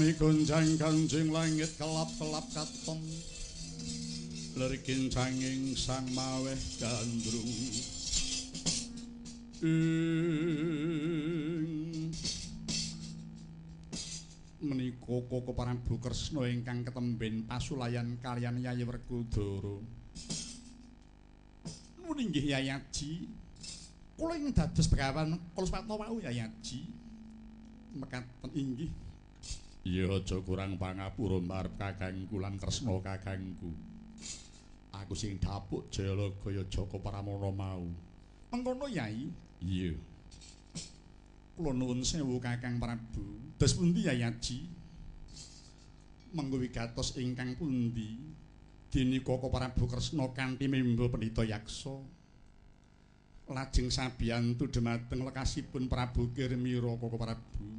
Bumi gonjang-ganjing langit kelap-kelap katon lir kincanging sang maweh gandrung ing menika Koko Prabu Kresna ingkang ketemben pasulayan kaliyan Yayi Werkudara. Nuwun inggih Yayi Aji, kula ing dados begawan Kalaswata wau Yayi Aji. Mekaten inggih. Ya aja kurang pangapura marep kakangku lan Kresna kakangku. Aku sing dapuk Jayalaga ya Jaka Pramana mau. Mengkono Yai? Iya. Kula nuwun sewu Kakang Prabu. Dos pundi Yai Aji? Mengko wigatos ingkang pundi? Dene Koko Prabu Kresna kanthi memba pendhita yaksa. Lajeng sabiyantu dhumateng lekasipun Prabu Kirmira Koko Prabu.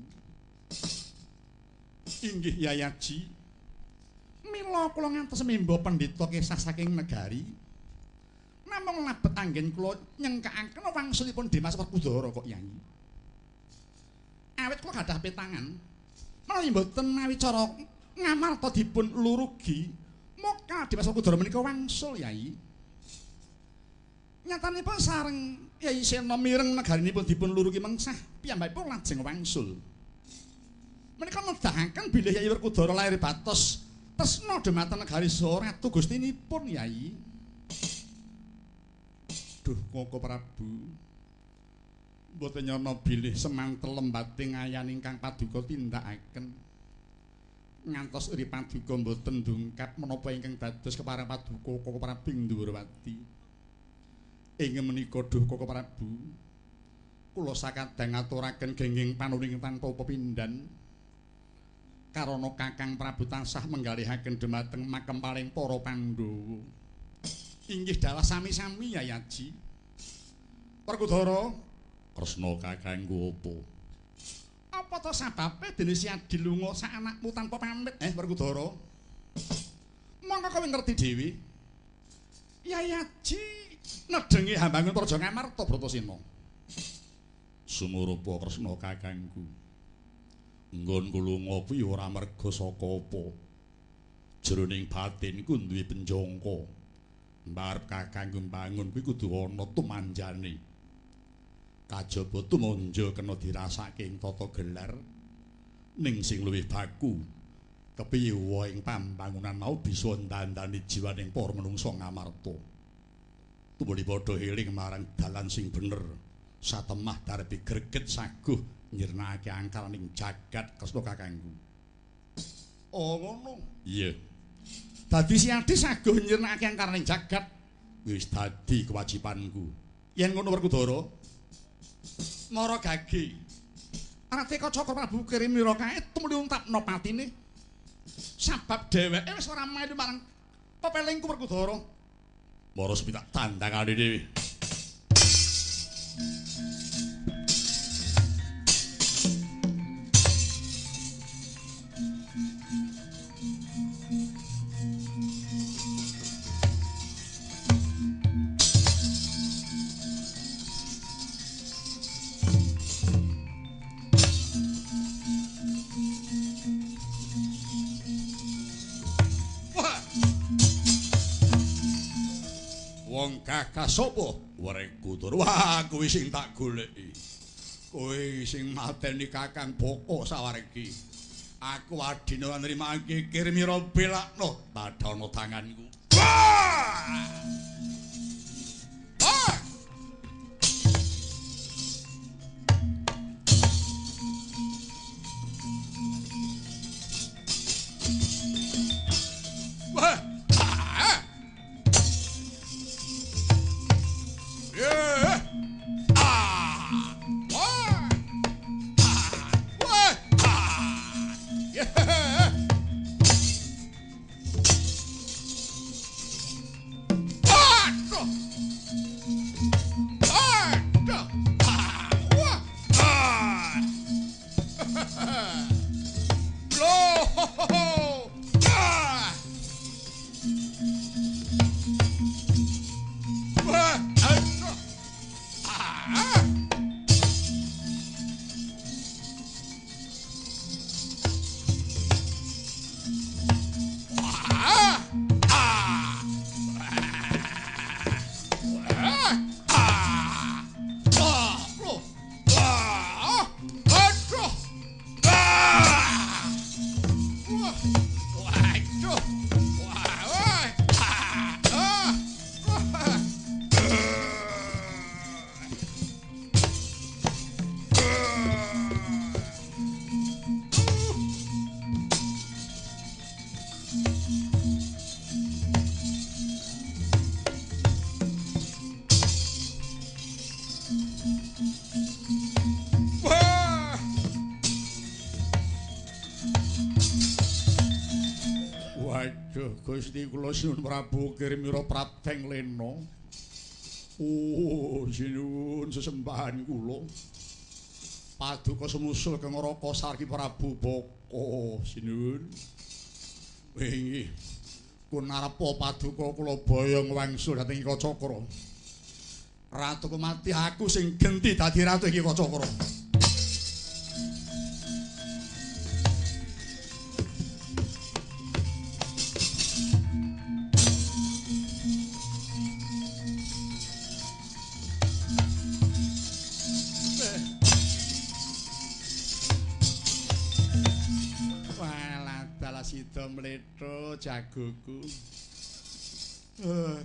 Inggih Yai Aji. Mila kula ngantos memba pendhita kesah saking negari. Namung lebet anggen kula nyengkakaken wangsulipun Dimas Werkudara kok Yai. Awit kula gadah petangan menawi mboten mawi cara ngamarta dipun lurugi, moka Dimas Werkudara menika wangsul Yai. Nyatanipun sareng Yai Sena mireng negarinipun dipun lurugi mengsah, piyambakipun lajeng wangsul. Menika nedahaken bilih Yai Werkudara lair batos tresna dhumateng negari saha ratu gustinipun Yai. Duh Koko Prabu, mboten nyana bilih semanten lembating ayan ingkang paduka tindakaken. Ngantos ri paduka mboten dungkap menapa ingkang dados kepareng paduka Koko Prabu ing Ndhuwurwati. Ing menika duh Koko Prabu, kula sakadang ngaturaken gengging panuning tanpa pepindhan. Karana Kakang Prabu tansah menggalihaken dhumateng makempaling para Pandhawa. Inggih dalah sami-sami Yai Aji. Werkudara, Kresna kakangku apa? Apa to sababe dene si Adi lunga sak anakmu tanpa pamit? Werkudara. Mongko kowe ngerti dhewe. Yai Aji nedhengi hambangun Praja Ngamarta Bratasena. Sumurupa Kresna kakangku. Nggonku lunga kuwi ora merga saka apa. Jroning batinku duwe penjangka. Mbarep kakangku mbangun kuwi kudu ana tumanjane. Kajaba tumanja kena dirasake ing tata gelar. Ning sing luwih baku, kepiye wae ing pambangunan mau bisa ndandani jiwaning para manungsa Ngamarta. Tumuli padha eling marang dalan sing bener. Satemah darbi greget saguh nyirnakake angkaraning jagat Kresna kakangku. Oh ngono. Iya. Dadi si Adi saguh nyirnakake angkaraning jagat wis dadi kewajibanku. Yen ngono Werkudara, mara gage. Rateka Cakra Prabu Kirmira kae tumuli untapna patine. Sabab dheweke wis ora melu marang pepelingku Werkudara. Mara sepitak tandangane dhewe. Wong kakak sapa? Werkudara. Wah, kuwi sing tak goleki. Kowe sing mateni Kakang Boko sawaregi. Aku adine ora nrimake Kirmira belakno tadana tanganku. Wah! Wah! Wah! Waduh, Gusti kula sinuwun Prabu Kirmira prapteng lena. Oh, sinuwun sesembahan kula. Paduka sumusul kang Raka Sarki Prabu Baka, sinuwun. Inggih. Kunarepa paduka kula boyong wangsul dhateng Ika Cakra. Ratu mati aku sing genti dadi ratu iki Kacakra. Walah dalah sida mletho jagoku.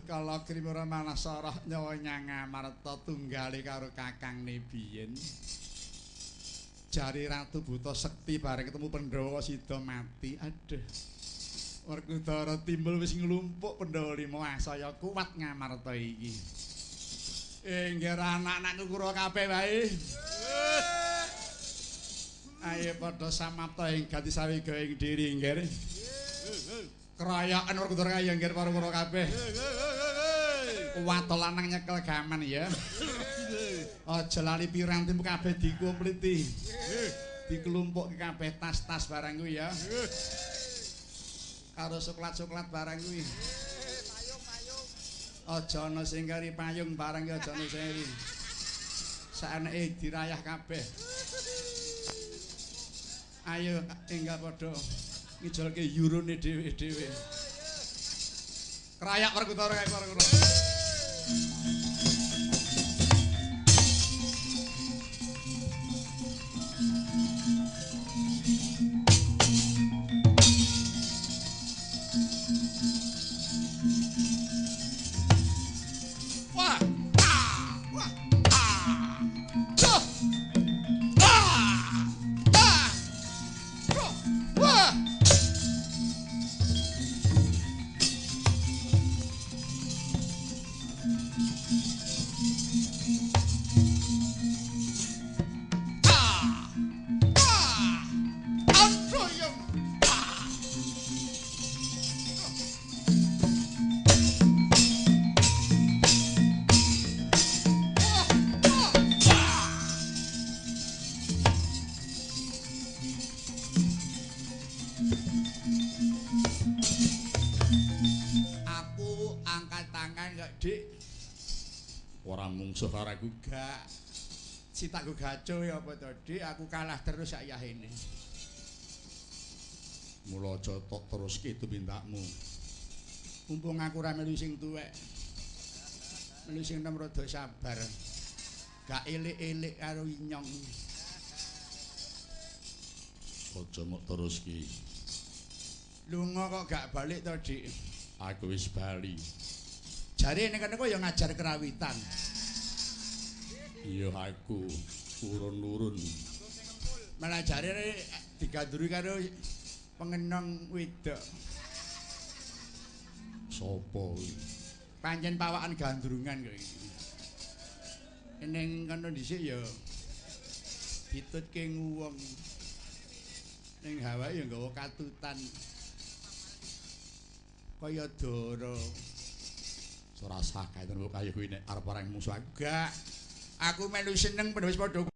Kala Krimura Manasarah nyawa nyang Amarta tunggale karo kakangne biyen. Jare Ratu Buta Sekti bareng ketemu Pandhawa sida mati. Aduh. Werkudara timbul wis nglumpuk Pandhawa 5 saya kuat Ngamarta iki. Nggih anak-anakku kura kabeh wae. Ayo padha samapta ing gati sawiga ing diri nggih. Kroyokan Werkudara kaya nggih para kura kabeh. Wato lanang nyekel gaman ya. Aja lali pirantimu kabeh dikumpliti. Dikelumpukke kabeh tas-tas barang kuwi ya. Karo soklat-soklat barang kuwi. Payung-payung. Aja ana sing kari payung barang ki aja ana sing kari. Saeneke dirayah kabeh. Ayo enggal padha ngijolke yurune dhewe-dhewe. Krayak Werkudara kae para kura. Wah! Ah! Wah! Ah! Cah! Ah! Ah! Wah! Ah! Ah! Aduh, ya. Ah! Ah! Ah! Ah! Aku angkat tangan kok, Dik. Ora mungsuh karo aku gak. Citaku gaco ya apa to, Dik? Aku kalah terus sak yahene. Mula aja tok teruske tumindakmu. Mumpung aku ora melu sing tuwek. Melu sing enom rada sabar. Gak elik-elik karo inyong. Aja mok teruske. Lunga kok gak balik to, Dik? Aku wis bali. Jare ning kene kok ya ngajar kerawitan. Iya aku urun-urun. Malah jare digandrungi karo pengenong wedok. Sopo kuwi? Pancen pawakan gandrungan kok iki. Ning kono dhisik ya ditutke nguwong. Ning Hawaii ya nggawa katutan. Kaya dara. Ora sah kae mbok kaya kuwi nek arep areng mungsuh aku gak. Aku melu seneng padha wis padha